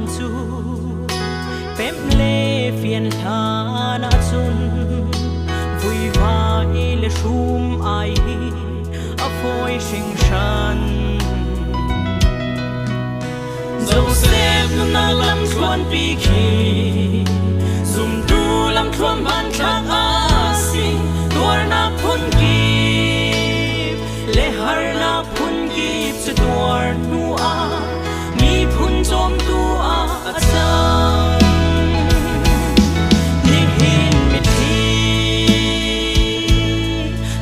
Cu pemh le fian hlan ahcun vuivai le hrum ai hi a fawi hringhran. Joseph nunnak lamthluanpi khi zumtu lamthluan hmanthlak a si. Tuarnak phunkip le harnak phunkip cu tuar hnu ah miphun cawmtu ah a cang. Nihin mitthli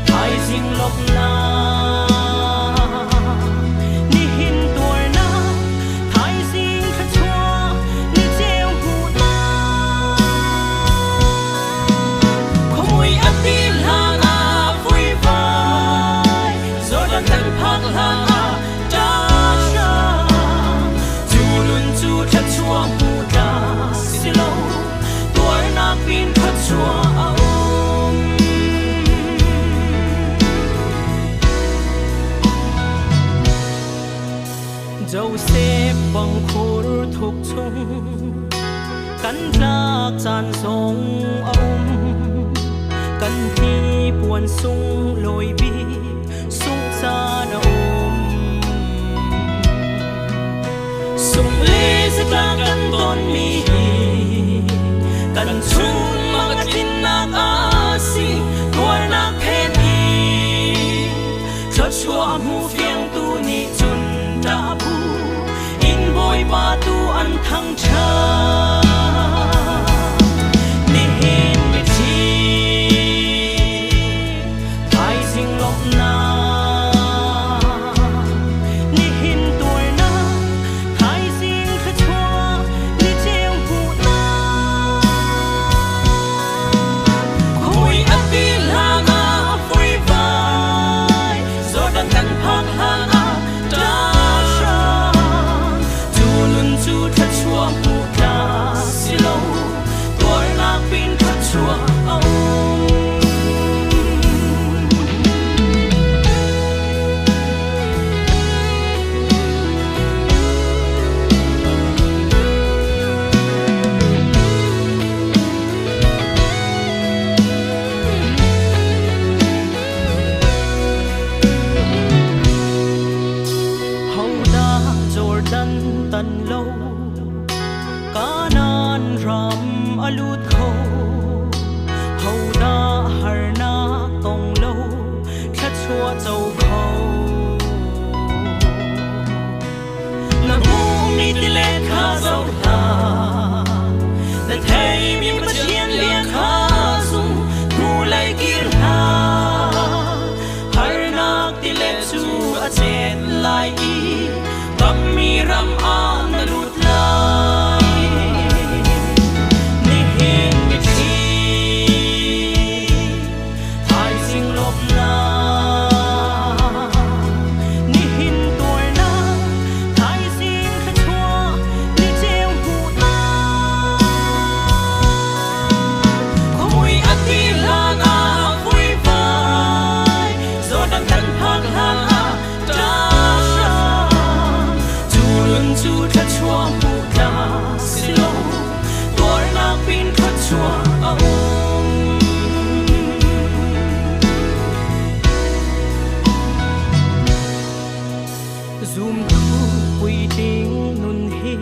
thaizing lawmhnak, nihin tuarnak thaizing thluachuah ni ceu hmuhnak. Khuamui a ti hlan ah vuivai, Jordan kan phak hlan ah ṭahra. Cu nun cu thluachuah hmu tla si lo, tuarnak pin thluachuah a um. Joseph bangkhur thuk chung kan tlak caan zong a um. Kan hnipuan sunglawi bik sungh caan a um. Sungh le zatlak kan tonmi hi kan chung a tlinnak a si. Tuarnak phen in thluachuah hmu fiangtu nih cun ṭah bu in Bawipa tu an thangṭhat. Nihin mitthli thaizing lawmhnak, nihin tuarnak thaizing thluachuah ni ceu hmuhnak. Khui a ti hlan ah vuivai, Jordan kan phak hlan ah ṭahhrang. Cu nun cu thluachuah hmuh tla si lo, tuarnak pin thluachuah a um. Hodah Jordan tan lo, Kanaan ram a lut kho. Hodah harnak tong lo, thluachuah co kho. Na hmuhmi tilet kha zoh hlah, na theimi Pathian bia kha zum, hnulei kir hlah. Harnak tilet cu a chet lai i kammi ram ah na lut lai. Nihin mitthli thaizing lawmhnak, nihin tuarnak thaizing thluachuah ni ceu hmuhnak. Khuamui a ti hlan ah vuivai, Jordan kan phak hlan ah ṭahhrang. Cu nun cu thluachuah hmuh tla si lo, tuarnak pin thluachuah a um. Zumtu puitling nun hi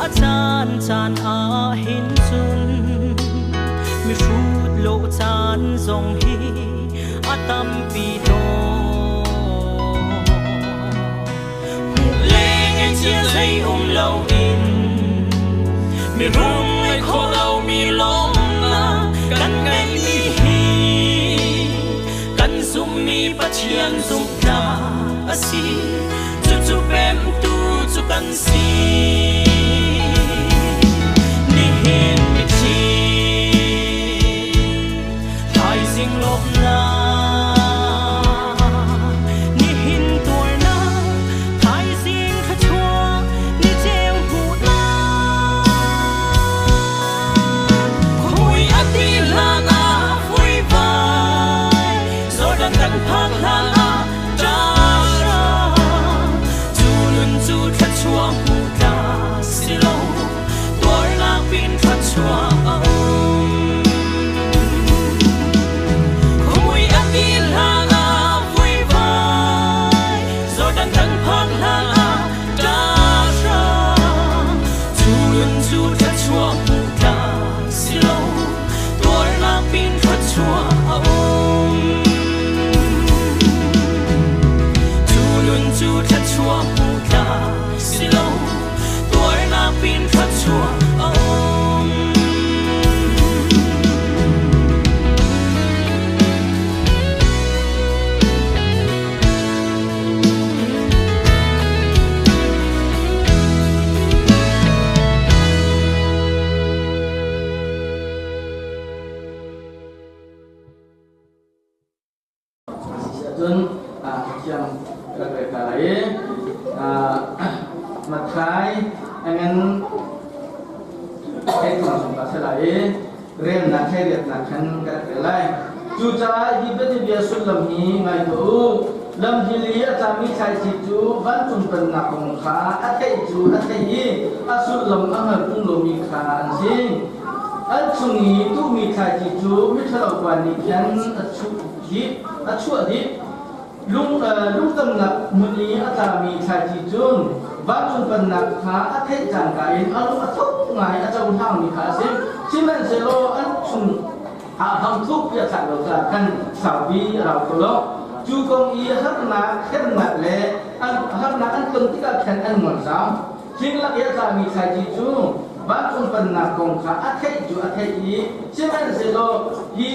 a caan caan ah hin cun mihrut lo caan zong hi a tampi tawn. Hmuh le ngeihcia zei um loin mirum ngeih khawh lomi lawmnak kan ngeihmi hi kan zumhmi Pathian zumhnak a si. Cucu pemtu cu kan si. Nihin mitthli thaizing lawmhnak, nihin tuarnak thaizing thluachuah ni ceu hmuhnak. Khui a ti hlan ah vuivai, Jordan kan phak hlan ah ṭahhrang. Cu nun cu thluachuah hmu tla lai. A ngan thei tung zong ka si lai i relnak thlei-riatnak khan kan rel lai. Cucaah hi bianabia sullam hi ngai tuah u. Lamhil i a tlami thlaici cu vancung pennak kong kha a theih cu a theih i a sullam a hngal tung lomi kha an si. An chung i tuhmi thlaici cu miṭhalo pa nih khan a chuh dih, a chuah dih. Lungtamnak hmun i a tlami thlaici cun vancung pennak kha a theih cangka in a lung a thuk ngai a cohlangmi kha a si. Sihmanhsehlaw an chung ah hangthuk a thlak lo caah khan saupi a rau kho lo. Cu kong i harnak, hremnak le harnak an ton tikah khan an ngol zau. Thing lak i a tlami thlaici cu vancung pennak kong kha a theih cu a theih i sihmanhsehlaw hi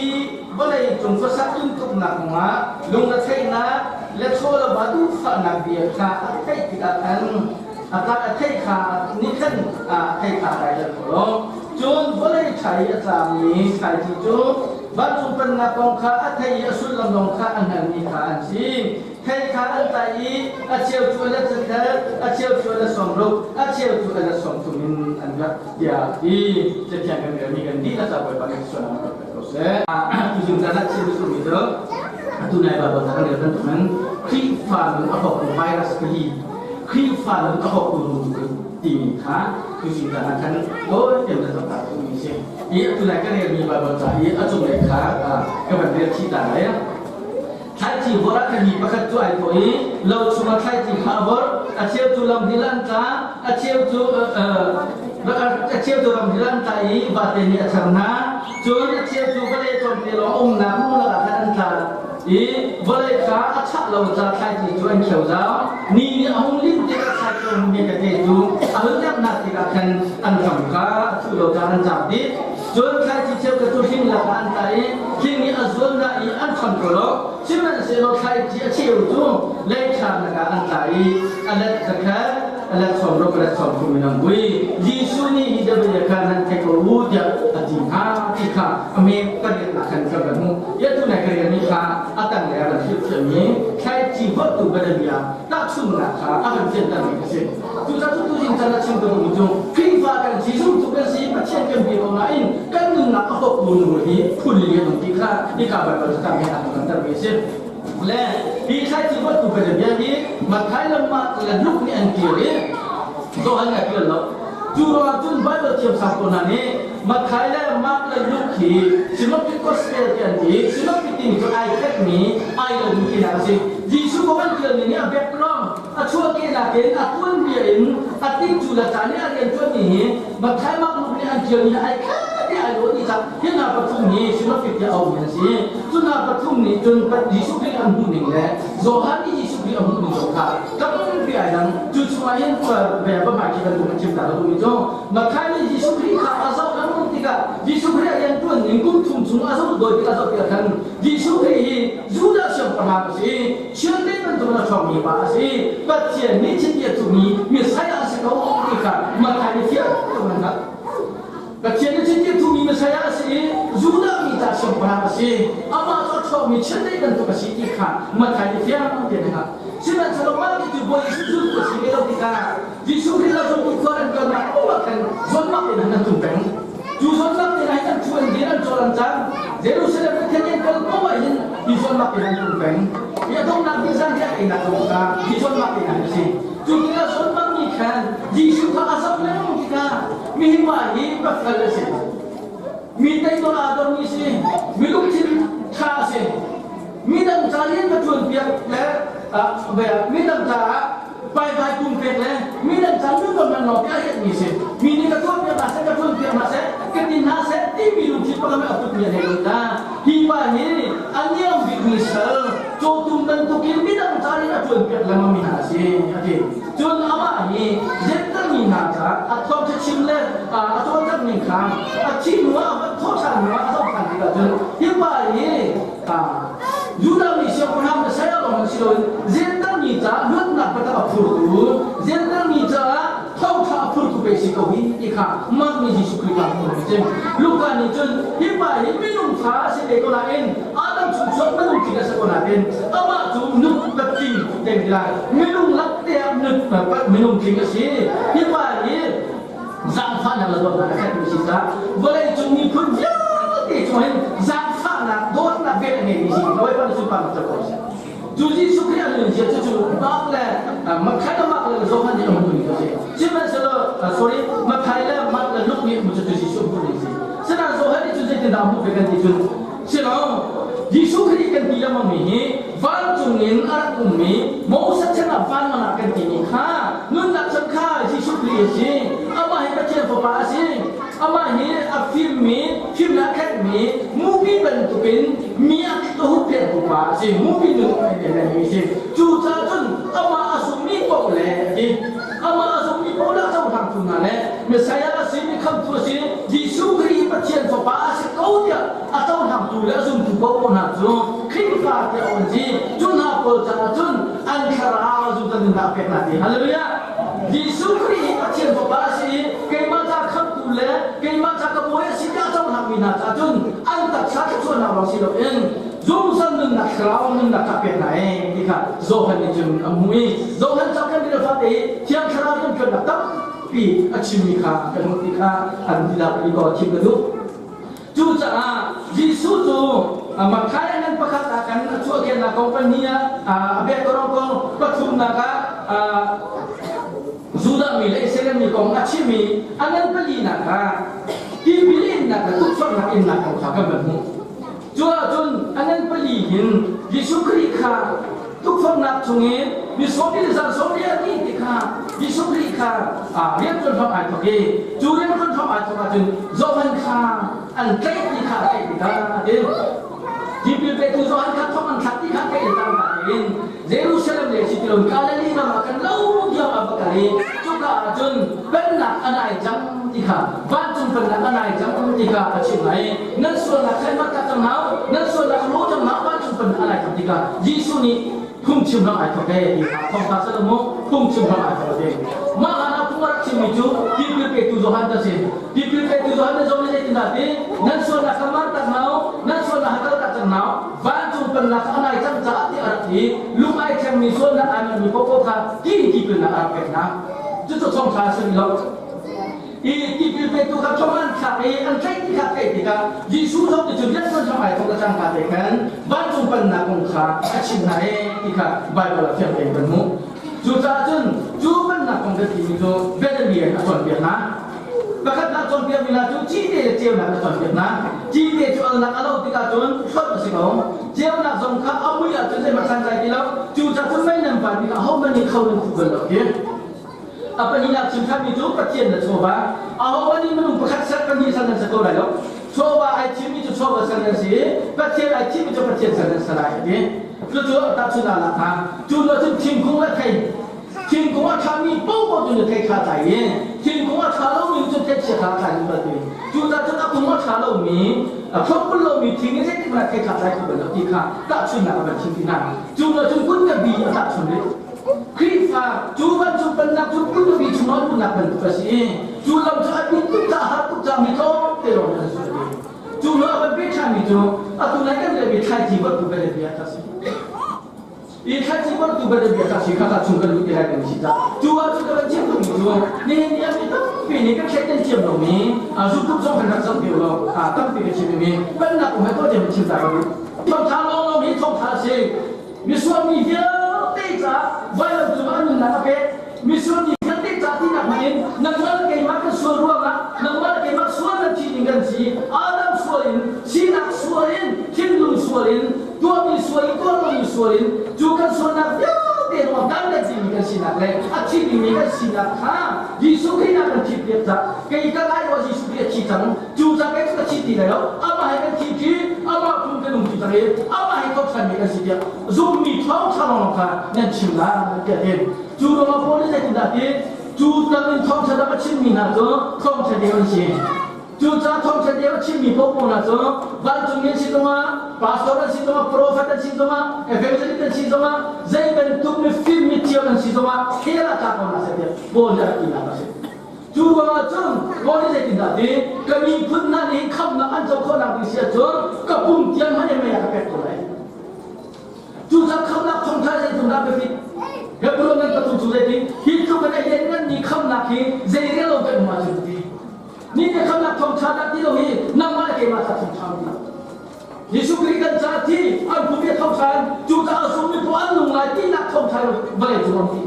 vawlei cung khuasak tuntuknak kongah lungretheihnak le chawlava duhfahnak bia kha a theih tikah khan a tlak a theih kha nih khan a thei kha kai dal kho lo. Cun vawlei ṭha i a tlami thlaici cu vancung pennak kong kha a thei i a sullam zong kha a hngalmi kha an si. Thei kha an tlai i a cheu cu a let zakhat, a cheu cu a let 60, a cheu cu a let 30 in an rak tiah a ti. Cathiang kan relmi kan dihlak ah Bawipa nih sualnak kan pek ko seh. Tuzing caan ah chim duhmi cu atu nai Baibal kan rel bantukin Khrihfa nun a hawktu virus pali Khrihfa nun a hawktu timi kha tuzing caan ah khan tawi tein kan zoh ta duhmi a si. I atu nai kan relmi Baibal ca i a cunglei kha ka van rel chih ta lai. Thlaici vor ah khan mi pakhat cu ai thawh i lo chungah thlaici kha a vorh. A cheu cu lam hil an tla, a cheu cu ram hil an tla i vate nih a char hna. Cun a cheu cu vawlei tlawmte lawng umnak lung ah khan an tla i vawlei kha a chah lo ca thlaici cu an kheu zau. Ni nih a hung linh tikah thlaici a hung tete cu a hun lerhnak tikah khan an hram kha a thuh lo ca an caak dih. Cun thlaici cheukhat cu hling lakah an tla i hling nih a zuan hna i an hram ko lo. Sihmanhsehlaw thlaici a cheu cu leithlam lakah an tla i a let zakhat, a let 60, a let 30 in an vui. Jesuh nih hi bia kha nan thei ko u tiah a ti hna ti kha a me pariatnak khan kan van hmuh. Ia tu nai ka rian kha a tanglei ah van hrilhfiahmi thlaici vorhtu bianabia tahchunhnak kha a kan fiantermi a si. Cucaah cu tuzing caan a chim ka duhmi cu Khrihfa kan si, zumtu kan si, Pathian kan bia ko nain kan nunnak a hawktu nu hi phun li an um ti kha hika Baibal cakam he a kan langhtermi a si. Le hi thlaici vorhtu bianabia hi Matthai le Mark le Luke nih an kir i Johan nih a kir lo. Cu ruangah cun Baibal thiamsang ko hna nih Matthai le Mark le Luke hi Synoptic Gospel ti an ti. Synoptic timi cu ai khatmi, ai lomi tinak a si. Jesuh kong an tialmi nih a background, a chuahkehnak in, a tuanbia in, a tingcu le caan i a rianṭuanmi hi Matthai, Mark, Luke nih an tialmi hi ai khat i ai lo ti cang. Hi hna pathum hi Synoptic tiah auhmi an si. Cu hna pathum nih cun Jesuh Khrih an hmuhning le Johan nih Jesuh Khrih a hmuhning zong kha tampi ai dang. Cu chungah hin va hmai khi bantuk an chim ta lo duhmi cu Matthai nih Jesuh Khrih kha a zoh lengmang tikah Jesuh Khrih a rianṭuan ning kum thum chung a zoh dawi tikah zoh tikah khan Jesuh Khrih hi Judah siangpahrang a si, chiandeih bantuk in a ṭhawngmi pa a si, Pathian nih chiti a thuhmi Messiah a si ko ti kha Matthai nih fiang tein an hngalh. Pathian nih chiti a thuhmi Messiah a si i Judah mi ca siangpahrang a si. Amah cu a ṭhawngmi chiandeih bantuk a si ti kha Matthai nih fiang tein a hngalh. Sihmanhsehlaw mah ti cu Bawi Jesuh zultu a si ve lo tikah Jesuh Khrih le zumtu khua an kalnak paoh ah khan zawnnak in an tlung peng. Cu zawnnak te ah hin an thu an dir an cawl an cang. Jerusalem Pathian an kal paoh ah hin hi zawnnak te an tlung peng. Hi a donghnak bik zan hi a einak zong kha hi zawnnak te an si. Cu tikah zawnnak nih khan Jesuh kha a zoh lengmang tikah mihi pa hi pasal a si. Mi teidor aa dormi si. Mi lungthin ṭha a si. Midang ca rian va ṭuanpiak le midang caah paivai pum pek le midang ca nun man lawng te a rianhmi si. Mi nih ka tuahpiak hna seh, ka ṭuanpiak hna seh, ka ti hna seh timi lungthin pakhat a putmi a nei lo ta. Hi pa hi a niam bikmi sal cawtum bantukin midang ca rian a ṭuanpiak lengmangmi hna a si, a ti. Cun amah hi Jentail mi hna caah a thawngṭha chim le a cawlcangh ning kha a thih hnuah a van thawhṭhan hnuah a zoh ṭhan tikah cun hi pa hi Judah mi siangpahrang Messiah lawng in si loin Jentail mi caah luatnak biatak a phurtu, Jentail mi caah thawngṭha a phurtu pei si ko hi ti kha mah nih Jesuh Khrih kha a hmuh a si. Luka nih cun hi pa hi minung fa a si te ko nain Adam chung chuak minung tling a si ko nain amah cu nun patling deng ti lai minung lak te ah Minung tling a si. Hi pa hi zaangfahnak le dawtnak a khatmi si caah vawlei cung miphun vialte cung hin zaangfahnak dawtnak vel a ngeimi si. Bawipa nih sunparnak co ko seh. Cu Jesuh Khrih a nun zia cu cu Mark le Matthai le Mark le Johan nih an hmuhmi cu a si. Sihmanhsehlaw sorry Matthai le Mark le Luke nih hmuh cu Jesuh hmuhmi a si. Sinain Johan nih cun zeitindah a hmuh ve kan ti cun silo Jesuh Khrih kan ti lengmangmi hi vancung in a rak ummi Moses chan ah van ah kan timi kha nunnak chan kha Jesuh Khrih a si. Amah hi Pathian Fapa a si. Amah hi a fimmi, fimnak a khenhmi mupi bantukin mi a hupphengtu pa a si. Mupi nun a si. Cucaah cun amah a zummi paoh le a ti. Amah a zummi paoh le a cohlangtu hna le Messiah a si, mi khamhtu a si, Jesuh Khrih hi Pathian Fapa a si ko tiah a cohlangtu le a zumtu paoh hna cu Khrihfa tiah an si. Cu hna pawl caah cun an thlarau zungzal nunnak a pek hna ti. Hallelujah! Jesuh Khrih hi Pathian Fapa a si i keimah ca khamhtu le keimah ca ka bawi a si tiah a cohlangmi hna caah cun an taksa thluachuahnak lawng si loin zungzal nunnak thlarau nunnak kha pek hna ee ti kha Johan nih cun a hmuh i Johan cauk kan rel fate i Thiang Thlarau rianṭuannak tampi a chimmi kha kan hmuh ti kha an dihlak i kaw thim ka duh. Cucaah Jesuh cu Matthai ngan pakhat ah kan a chuahkehnak kong pahnih ah a biaktorong kong pathumnak ah Judah mi le Israel mi kong a chim i a ngan palinak ah tipil innak le tukforhnak innak kong kha kan van hmuh. Cu ahcun a ngan pali hin Jesuh Khrih kha tukforhnak chungin mi sawmi le zan sawmi a ti ti kha Jesuh Khrih kha rianṭuan hram ai thawk i cu rianṭuan hram ai thawk ahcun Johan kha an tlaih ti kha a theih tikah a ti. Tipil petu Johan kha thong an thlak ti kha theih le cangka tein Jerusalem le si ti lo Galilee ram ah kan lo diam a va kal i cuka ah cun pennak a nai cang ti kha vancung pennak a nai cang ti kha a chim lai nan sualnak kha mat cang hau nan sualnak lo cang hau vancung pennak a nai cang ti kha Jesuh nih phungchim ram ai thawk e ti kha thawngtha salomo phungchim ram ai thawk e mah hlan ah phung a rak chimmi cu tipil petu Johan ta si tipil petu Johan na zong nih zeitindah ti nan sualnak kha mar tak hau nan sualnak kha kal tak cang hau vancung pennak kha a nai cang caah ti a rak ti lung ai thlengmi sualnak ai manmi paohpaoh kha ti tipilnak a rak pek hna cucu thawngtha a si lo i tipil petu kha thong an thlak i an tlaih ti kha theih tikah Jesuh zong nih cun rianṭuan hram ai thawk le cangka te khan vancung pennak kong kha a chim hna e ti kha Baibal ah fiang tein kan hmuh. Cucaah cun cu pennak kong kan timi cu bianabia in a cawnpiak hna. Pakhatnak cawnpiakmi hna cu cite le ceunak a cawnpiak hna. Cite cu alnak a lo tikah cun hlonh a si ko. Ceunak zong kha a mui ahcun zeihmanh santlai ti lo. Cucaah cun mei nan van tikah ahohmanh nih kho nan khuh bal lo ti. A pahnihnak chim ṭhanmi cu Pathian le chawva. Ahohmanh nih minung pakhat sal pahnih sal nan si ko lai lo. Chawva ai thimmi cu chawva sal nan si i Pathian ai thimmi cu Pathian sal nan si lai a ti. Cucu tahchun ah lak hna. Cu hnu cun thingkung le thei. Thingkung a ṭhami paohpaoh cu na thei kha tlai i thingkung a ṭha lomi cu thei chia kha tlai zungzal ti. Cucaah cun a kung a ṭha lomi, a thlopbul lomi thing in zeitik hmanh ah thei kha tlai kho bal lo ti kha tahchunhnak a van chim ti hna. Cu hnu cun kun ka bi a tahchun rih. Khrihfa cu vancung pennak cu pulpi chungah luhnak bantuk a si i cu lam cu a bit tuk caah har tuk caah mi tlawmte lawng an zul a ti. Cu hnu a van peh ṭhanmi cu atu nai kan relmi thlaici vorhtu bianabia kha a si. I thlaici vorhtu bianabia kha si kha kha chung kan lut te lai kan si cah. Cu ahcun ka van chim duhmi cu nihin ni ah mi tampi nih kan thleidan thiam lomi zumtuk zong kan rak zoh deuh lo tampi ka chim mi pennak kong he tuah tiang chim ta ka duh. Thawngṭha lawnglawng hi thawngṭha a si. Misual mi vialte caah vailam cungah a nunnak a pek. Misual mi vialte ca tinak hmang in nangmah le keimah kan sual ruangah nangmah le keimah sual nan thi ding kan si. Adam sual in, sinak sual in, thinlung sual in, tuahmi sual in, tuah lomi sual in, cu kan sualnak vialte ruang dan le dingmi kan sinak le a thi dingmi kan sinak kha Jesuh Khrih nah kan thihpiak cang. Kei ka lai ruah Jesuh Khrih a thi cang. Cu cang kei cu ka thi ti lai lo. Amah he kan thi ṭi, amah phung kan um ṭi cang i amah he thawkṭhanmi kan si tiah zummi thawngṭha lawnglawng kha nan chim lai tiah a ti. Cu ruangah Paul nih zeitindah a ti? Cu tam in thawngṭha dang a chimmi hna cu thawngṭha deu an si. Cucaah thawngṭha deu a chimmi paohpaoh hna cu vancungmi an si zongah, pastor an si zongah, prophet an si zongah, evangelist an si zongah, zei bantuk mifim mithiam an si zongah hell ah tla ko hna seh tiah Paul nih a rak tinak a si. Cu ruangah cun Paul nih zeitindah a ti? Ka miphun hna nih khamhnak an co khawhnak ding si ahcun ka pum tiang hmanh in mei ah ka pek ko lai. Cucaah khamhnak thawngṭha zeitindah biapit? Hebrew nan pathum cu zeitin? ni khamnak hi zei rel lo kan um ahcun ti. Ni te khamnak thawngṭha dah ti lo hi nangmah le keimah ca thawngṭha ti. Jesuh Khrih kan ca thi an pum i thawngṭha cu caah zummi paoh an nung lai tinak thawngṭha vawlei cung an ti.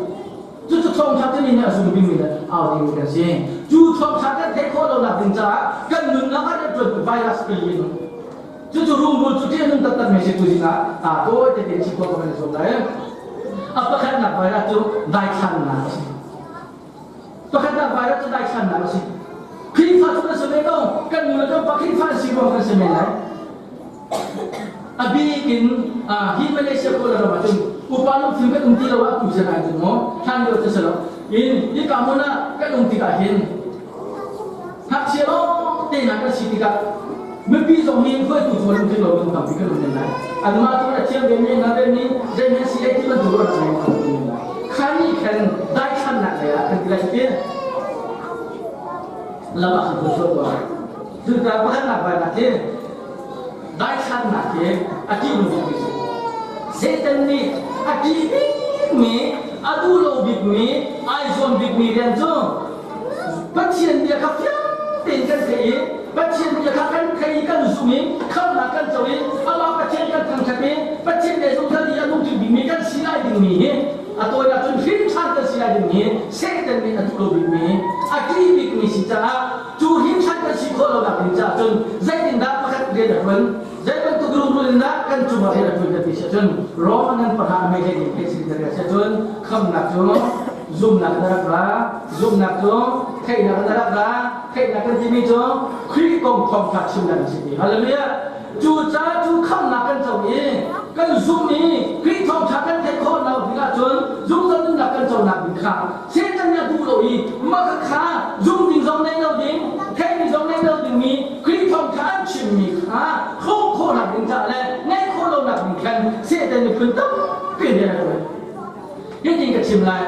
Cucu thawngṭha cu ni nih a zum dingmi le au dingmi kan si. Cu thawngṭha kan theih khawh lonak ding caah kan nunnak ah rianṭuantu virus pili in cucu rungrul cu ṭih a nung taktakmi si tuzing ah aa tawi tete chim khawh ka van i zuam lai. A pakhatnak virus cu daithlannak a si. Pakhatnak virus cu daithlannak a si. Khrihfa cu kan si ve ko. Kan nu le kan pa Khrihfa an si ruang kan si men lai. A bik in hi Malaysia Kuala ram ah cun upa lungfim kan um ti lo ah tu sian ai cun maw hlan lio cu si lo in hika hmun ah kan um tikah hin ngakchia lawng te hna kan si tikah mipi zong hi hruaitu cu lungtling lo minung tampi kan um men lai anmah cu a thiam ve mi na ve mi zei si ai ti bantuk ruahnak ngei kan um men lai khani khan daithlannak lei ah kan ti lai ti lam ah kan tuah tuah Cucaah pakhatnak bainak hi daithlannak hi a ṭihnung bikmi a si. Satan nih a ṭih bikmi, a duh lo bikmi, ai zuam bikmi rian cu Pathian bia kha fiang tein kan theih i Pathian bia kha kan thei i kan zum i khamhnak kan co i amah Pathian kan thangṭhat i Pathian le zungzal i a lungtling bikmi kan si lai dingmi hi a tawinak cun hrin ṭhan kan si lai dingmi Satan nih a duh lo bikmi, a ṭih bikmi si caah Cu hrinhran kan si khawh lonak ding caah cun zeitindah pakhat rian a ṭuan, zei bantuk rungrul in dah kan cungah rian a ṭuan kan ti si ahcun Roman an pahra a mei hlei nih sin kan si ahcun khamnak cu zumnak in a rak ra, zumnak cu theihnak in a rak ra, theihnak kan timi cu Khrih kong thawngṭha chimnak a si ti. Hallelujah! Cucaah cu khamnak kan co i kan zumh i Khrih thawngṭha kan theih khawh lo ding ahcun zungzal nunnak kan conak ding kha Satan nih a duh lo i mah kha zum ding zong nei lo ding, theihmi zong nei lo dingmi Khrih thawngṭha an chimmi kha hrawh khawhnak ding caah le ngaih khawh lonak ding khan Satan nih phun tampi rian a ṭuan. Hitin ka chim lai.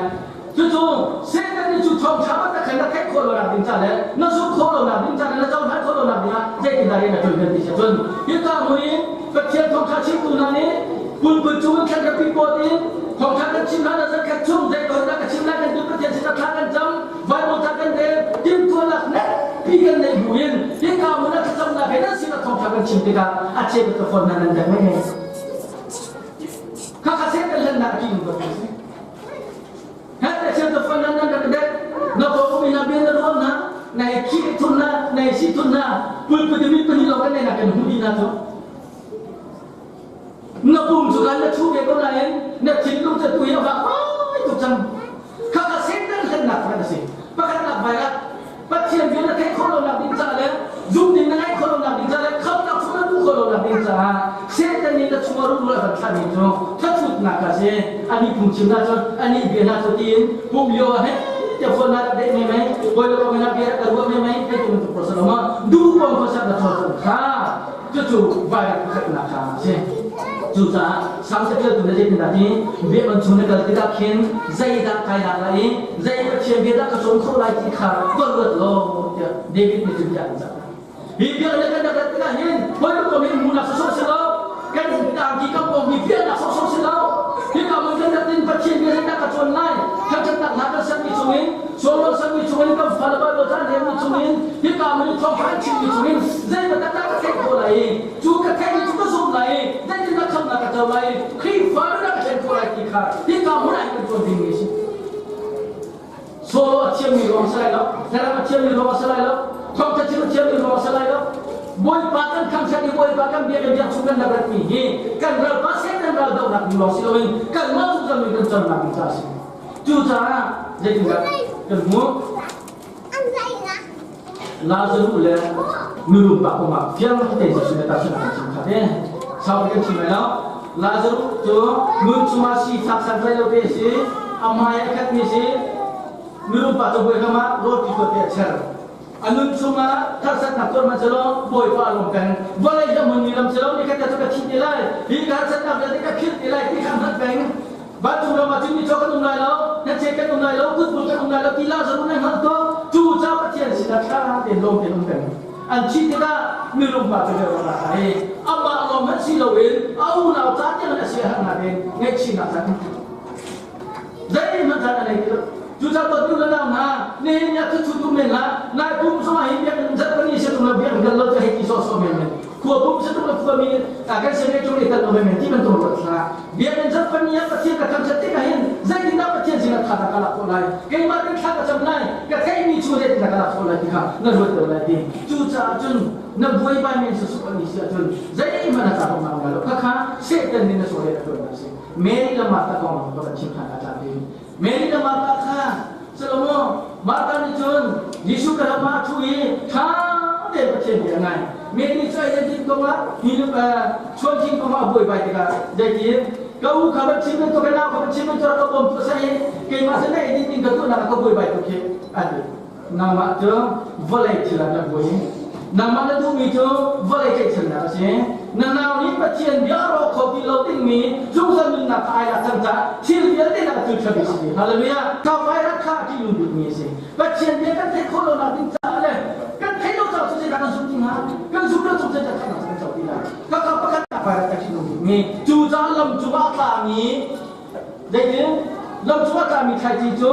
Cucu Satan nih cu thawngṭha bantuk khan na theih khawh lonak ding ca le na zumh khawh lonak ding ca le na cohlan khawh lonak ding ah zeitindah rian a ṭuan kan ti si ahcun hika hmun in Pathian thawngṭha chimtu hna nih pulput cung in thlan rapi pawt in thawngṭha kan chim hlan ah zatkhat chung zei dah ka chim lai kan ti Pathian sinah thla kan cam Bible ca kan rel timhtuahnak nganpi kan neih bu in hika hmun ah thlacamnak he nan sinah thawngṭha kan chim tikah a cheu ka fawn hna nan dek mai mai khakha Satan hlennak a ṭih ko si Na ko mi na bian na ruam na nai khi thun na nai si thun na pulput mi pahnih lo kan nei na kan hu di na cu na pum cu kan na thu ve ko nain na thinlung cu tu hi a vak vai tuk cang kha ka Satan hlennak pakhat a si pakhatnak vai ah Pathian bia na theih khawh lonak ding caah le zum ding na ngaih khawh lonak ding caah le khamhnak chung na luh khawh lonak ding caah Satan nih na chungah rungrul a van thlahmi cu thathutnak a si. Ani phungchim hna cu ani bia hna cu tiin pum lio ah heh tiah phone na rak deh mei mei bawi le na bia rak ruah mei mei hei ti bantuk process lo ma duh pom khuasak na chawl cang kha cucu vairak pakhatnak kha a si. Cucaah Salm caṭialtu nih zeitindah ti biakinn chung na kal tikah khin zeidah kai lak lai i zei Pathian bia dah ka cawn khawh lai ti kha va ruat law tiah David nih cun bia an cah. Hi biakinn kan rak rat tikah hin hawikom hin hmuhnak sawsawh si lo, kan tangki kan pawmmi biaknak sawsawh si lo. Hika hmun kan rat in Pathian bia zeidah ka cawn lai, thangṭhatnak hla kan sermi chungin Solomon sakmi chungin kan fale Bible ca an relmi chungin hika hmun i thawngṭha an chimmi chungin zeibantuk dah ka theih khawh lai i cu ka theihmi cu ka zumh lai i zeitindah khamhnak ka co lai i Khrihfa nunnak ka thlen khawh lai ti kha hika hmun ah hin kan cawn dingmi a si. Solo a thiammi ruang a si lai lo, thlarau a thiammi ruang a si lai lo, thawngṭha chim a thiammi ruang a si lai lo. Bawipa kan thangṭhat i Bawipa kan biak i biak chung kan rak ratmi hi kan ralpa Satan ral dohnak ding lawng si loin kanmah zungzal in kan cawnnak ding caah a si. Cucaah zeitindah kan hmuh? Lazarus le mirum pa kong ah fiang tein Jesuh nih tahchunhnak an chim kha te. Sau kan chim lai lo. Lazarus cu nun chungah sifak santlai lo te a si, a hmai a khatmi si. Mirum pa cu bawi ah rawl ti te a cher. A nun chungah harsatnak tuar hmanh selaw Bawipa a lawm peng. Vawlei hi a hmunmi lam selaw nikhat cu ka thi te lai. Hi ka harsatnak vialte ka philh te lai ti kha hngalh peng. Vancung ram ah cun micaw kan um lai lo, hnachet kan um lai lo, kutbul kan um lai lo ti Lazarus nih hngalh tuah. Cu ca Pathian sinah ṭha tein lawm tein um peng. An thih tikah mirum pa cu rak ra i amah lawng hmanh si loin a unau ca tiang in a siaherhnak in ngaihchihnak caan an Zeihmanh caan a nei ti lo. Cucaah dawtmi le nau hna, nihin ni ah thuchu tum men hlah, nai kum zongah hi biakinn zat pali si tung lo biakinn kal lo cu hei ti sawhsawh men men. Khua pum si tung lo khua mi kan sene cung i tal lo men men ti bantuk ruat hlah. Biakinn zat pali ah Pathian ka thangṭhat tikah hin zeitindah Pathian sinah tha ka lak khawh lai? Keimah kan thla ka cam lai, ka theihmi chung zeitindah ka lak khawh lai ti kha na ruat deuh lai ti. Cucaah cun na buaibai men sawsawh an i si ahcun zeihmanh a ca kong nang lai lo. Khakha Satan nih na saw le a tuan a si. Mary le Martha kong ka van chim ṭhan a tlak ding. Mary le Martha kha Salomo Martha nih cun Jesuh ka ram ah a ṭhu i ṭha tein Pathian bia a ngai. Mary cu ei din kongah hi chuanthing kongah a buaibai tikah zeitin ka u kha van chim in ka nau kha van chim in ka bawm tu sa i keimah sin ei din ding ka tuahnak ah ka buaibai tuk hi a ti. Nangmah cu vawlei thil ah na buai. Nangmah na duhmi cu vawlei tlaihchannak a si. Na nau nih Pathian bia a rawk kho ti lo dingmi zungzal nunnak kha ai lak cang caah thil vialte nak cu ṭha bik si. Hallelujah! Ka vairat kha a ṭihnung bikmi a si. Pathian bia kan theih khawh lonak ding caah le kan theih lo caah cu zeidah kan zumh ti hnga? Kan zumh lo cu zeidah khamhnak kan co ti lai? Khakha pakhat vairat a ṭihnung bikmi cu caah lam cungah a tlami Zeitin? Lam cungah tlami thlaici cu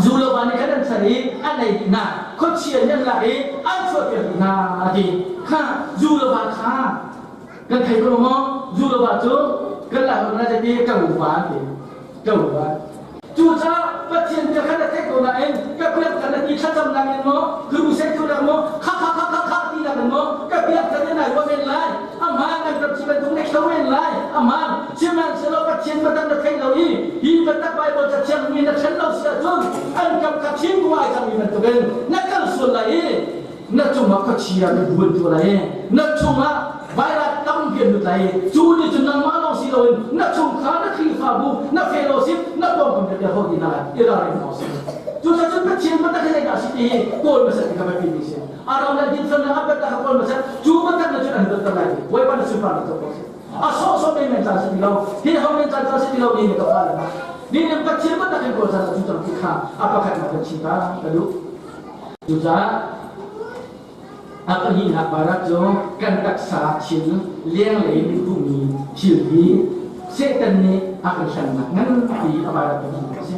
zu lo va nih khan an char i an ei dih hna. Khuachia nih an lak i an chuahpiak dih hna a ti. Kha zu lo va kha kan thei ko maw? Zu lo va cu kan lak na zeiti ka upa an ti. Ka upa. Cucaah Pathian bia kha na theih ko nain ka biak kha na ti thlacamnak in maw, crusade tuahnak maw, kha kha kha kha kha tinak in maw, ka biak kha na nai ruah men lai. Aman an rak si bantuk na kho men lai. Aman sihmanhsehlaw Pathian biatak na thei lo i hi biatak Baibal cathiang mi na ṭhen lo si ahcun an kam kha thingkung ai cangmi bantukin na kal sual lai i na cungah khuachia na buan tu lai i na chungah vairat tampi an lut lai i cu nih cun nangmah lawng si loin na chungkhar na Khrihfabu na fellowship na pawngkam vialte ho ti hna i ralring hna usih. Cucaah cun Pathian biatak hi zeidah a si ti hi kawl hmasat ti kha biapi mi si. A ram le dinfelnak a biatak kha kawl hmasat cu biatak na cun an luatter lai ti. Bawipa na sunparnak cu ko seh. A sawhsawh men men caan si ti lo, hi ho men caan caan si ti lo ni nih ka fale hna. Ni nih Pathian biatak in kawl caan cu cang ti kha a pakhatnak kan chim ta ka duh. Cucaah a pahnihnak barat cu kan taksa thil lenglei in hmuhmi thil hi Satan nih a kan hlennak nganpi a barat pahnihnak a si.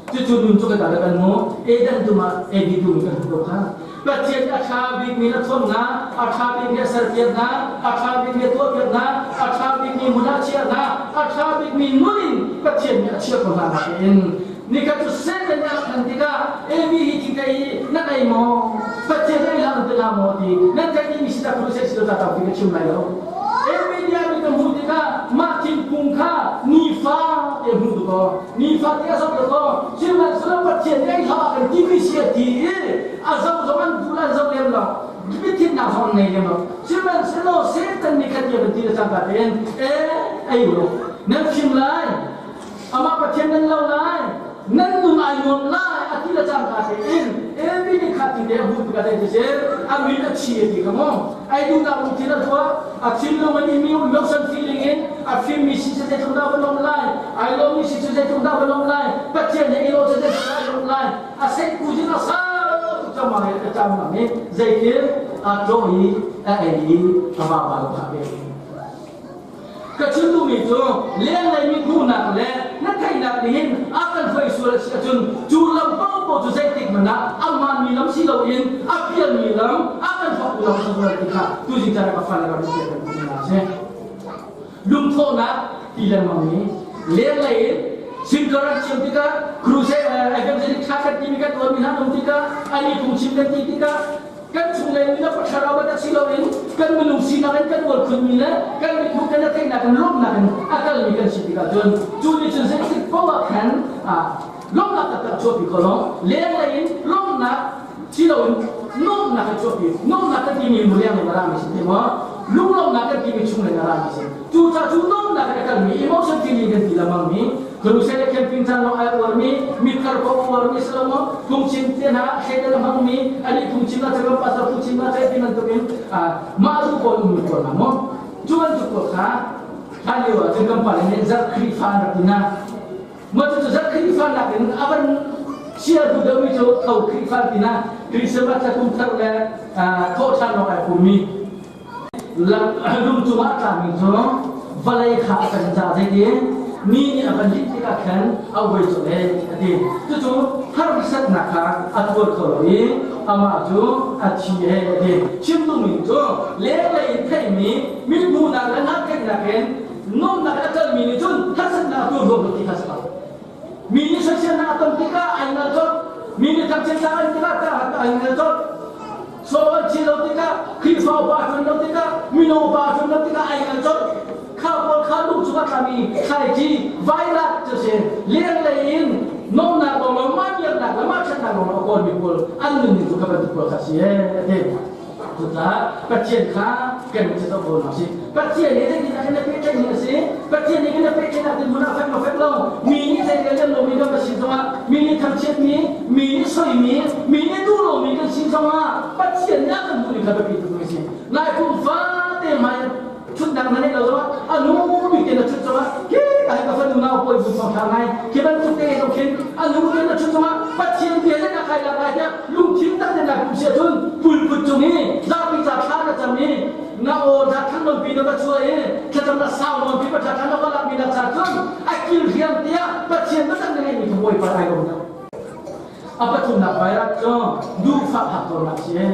Cucu nun cu kan kan hmu Eden tum ah Evi tum kan hmu ko kha. Pathian a ṭha bikmi na thuam hna, a ṭha bikmi a serpiak hna, a ṭha bikmi a tuahpiak hna, a ṭha bikmi hmun ah a chiah hna, a ṭha bikmi nun in Pathian nih a chiah ko hna nain Nikhat cu Satan nih a rak hman tikah Evi hi thingthei hi nan ei maw? Pathian ei hlah nan ti hlah maw ti nan theih dihmi si tak crusade si lo ca tampi ka chim lai lo. Evi nih a mit a hmuh tikah mah thingkung kha nifa te hmuh tu kaw nifa te a zoh tu kaw sihmanhsehlaw Pathian nih ei hlah kan timi si a ti i a zoh zong an duh an zoh lem lo mithinnak zong an ngei lem lo sihmanhsehlaw Satan nih khan bia van ti le cangka tein e ei u law nan fim lai Amah Pathian nan lo lai, nan nun ai nuam lai a ti le cangka tein Evi nih kha ti te a hmuh tikah zei ti a min a chi a ti kha mu. Ai duhnak lungthin a tuah, a thinlung in imi emotion feeling in a fimmi si cu zeitluk dah va lawm lai, ai lawmmi si cu zeitluk dah va lawm lai, Pathian he i lawm cu zeitluk dah lawm lai, a seihku cun a sau tuk cang mang i a cam mang i zeitin a ṭawh i a ei i a vapa lo kha a pek. Ka chim duhmi cu lenglei mi hmuhnak le na theihnak nih hin a kan hruai sual a si ahcun cu lam paohpaoh cu zeitik hmanh ah a hmaanmi lam si loin a pialmi lam a kan hrawktu lam si sual ti kha tuzing caan ah ka fale ram in kan hna a si. Lungthawhnak ti lengmang mi lenglei in Simkaran chim tikah crusade evangelist thla kan timi kan tuahmi hna um tikah ani phungchim kan ti tikah Kan chunglei mi le thlarau bantuk si loin kan minung sinak in kan ual khunmi le kan mithmuh kan theihnak in lawmhnak in a kalmi kan si tikah cun cu nih cun zeitik paoh ah khan lawmhnak taktak chuahpi kho lo lenglei in lawmhnak si loin nuamhnak in chuahpi nuamhnak kan timi mu leng in a rami si ti maw lunglawmhnak kan timi chunglei in a rami si Cucaah cu nuamhnak in a kalmi emotion feeling kan ti lengmangmi crusade camping caan lawng ai uarmi mithar kong uarmi si lo maw phungchim te hna thleidan a hmangmi ani phungchim ah cakam pastor phungchim ah cai ti bantukin mah duh pawl ummi pawl hna maw cu bantuk pawl kha hlan lio ah cun kan pale nih zarh Khrihfa an rak ti hna mah cucu zarh Khrihfa nakin a van chia duh deuhmi cu tho Khrihfa ti hna Christmas thla kum thar le thawhṭhan lawng ai pummi Lung cungah a tlami cu vawlei kha a can caah zeitin? Mi nih a van linh tikah khan a uai colh e a ti. Cucu harsatnak kha a tuar kho lo i amah cu a thi e a ti. Chim duhmi cu lenglei in theihmi mithmuhnak le hngalhtheihnak in nuamhnak a kalmi nih cun harsatnak a tuar huam lo ti kha a si ko. Mi nih soiselnak a ton tikah ai ngal colh. Mi nih thangchiatnak an tikah ai ngal colh. Saw an chin lo tikah, Khrihfa upa a ṭuan lo tikah, mino upa a ṭuan lo tikah ai ngal colh. Kha pawl kha lung chung a tlami thlaici vairat cu si lenglei in nomnak lawnglawng mah miaknak le mah ṭhatnak lawnglawng a kawlmi pawl an nunning cu kha bantuk pawl kha si ee a ti. Cucaah Pathian kha kan ci zoh ko hna sih. Pathian nih zeitindah kan i pehtlaih ning a si? Pathian nih kan i pehtlaihnak dirhmun ah fek maw fek lo? Mi nih zei le lem lomi kan va si zongah, mi nih thangchiatmi, mi nih soimi, mi nih duh lomi kan si zongah Pathian nih a kan hmuh ning kha biapi tuk mi a si. Lai kum fate hmai ṭhutnak na neih lo zongah a nu bik te na ṭhut zongah khi ka hi ka fanu nau pawi bu thawng ṭha ngai khi bantuk te zong khin a nu te na ṭhut zongah Pathian bia le na kai lak lai tiah lungthin tak te na kum sia cun pulput cung i zapi ca thla na cam i na aw dah thang nawn pi na va chuah i thlacam na sau nawn pi va ṭha ṭha na va lak mi na ca cun a kil riam tiah Pathian biatak na ngeihmi kha Bawipa ai lawm dah. A pathumnak vairat cu duhfah hak si e.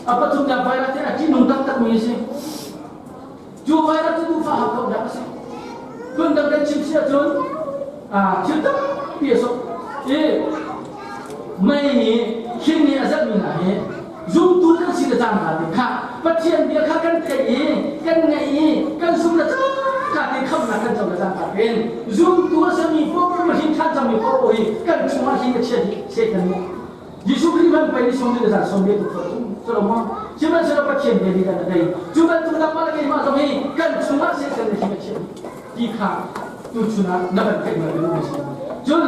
A pathumnak virus hi a ṭihnung taktakmi a si. Cu virus cu duhfah hakkauhnak a si. Phundang kan chim si ahcun thil tampi a sok. I mei nih hling nih a zelhmi hna hi zumtu kan si le cang hna ti kha Pathian bia kha kan theih i kan ngaih i kan zum le cangka te khamnak kan co le cangka tein zumtu a simi paoh hrin ṭhan cangmi paoh hi kan chungah hling a chia dih Satan nih Jesuh Khrih hmanh pei nih sawm le zan sawm tuk khawh cu cu ma sihmanhsehlaw Pathian bia nih kan a tei cu bantuk nangmah le keimah zong hi kan chungah Satan nih him a chiah ti kha tuchun ah na van theih ma duh si cun